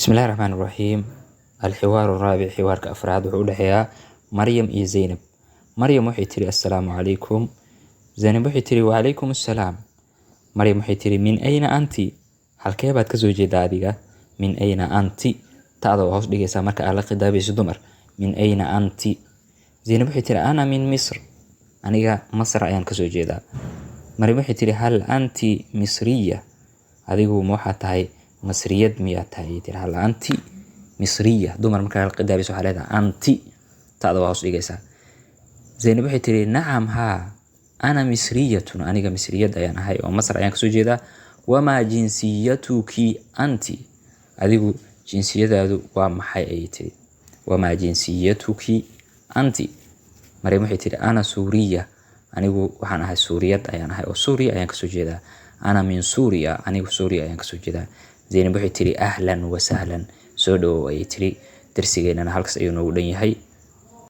Bismillahi raxmaani raxiim. Alxiwaaru raabic, xiwaarka afraad, wuxuu u dhexeeyaa Maryam iyo Zaynab. Maryam waxay tiri: "Assalaamu calaykum." Zaynab waxay tiri: "Wacalaykum assalaam." Maryam waxay tiri: "Min ayna anti?" Halkee baad kasoo jeedaa adiga? Min ayna anti, ta'da waa hoos dhigaysaa marka aad la khidaabayso dumar. Min ayna anti? Zaynab waxay tiri: "Ana min Misr." Aniga Masar ayaan kasoo jeedaa. Maryam waxay tiri: "Hal anti misriya?" Adigu ma waxaa tahay masriyad miyaa tahay, ayay tiri. Hal anti misriya? Dumar markaa la khidaabayso waxaa leedahay anti, ta'da waa hoos dhigaysaa. Zaynab waxay tiri: "Nacam, haa, ana misriyatun." Aniga misriyad ayaan ahay oo Masar ayaan kasoo jeedaa. "Wamaa jinsiyatuki anti?" Adigu jinsiyadaadu waa maxay, ayay tiri. Wamaa jinsiyatuki anti? Maryam waxay tiri: "Ana suuriya." Anigu waxaan ahay suuriyad ayaan ahay oo Suuriya ayaan kasoo jeedaa. Ana min Suuriya. Anigu Suuriya ayaan kasoo jeedaa. Zaynab waxay tiri: "Ahlan wasahlan." Soo dhawow, ayay tiri. Darsigeennana halkaas ayuu noogu dhan yahay.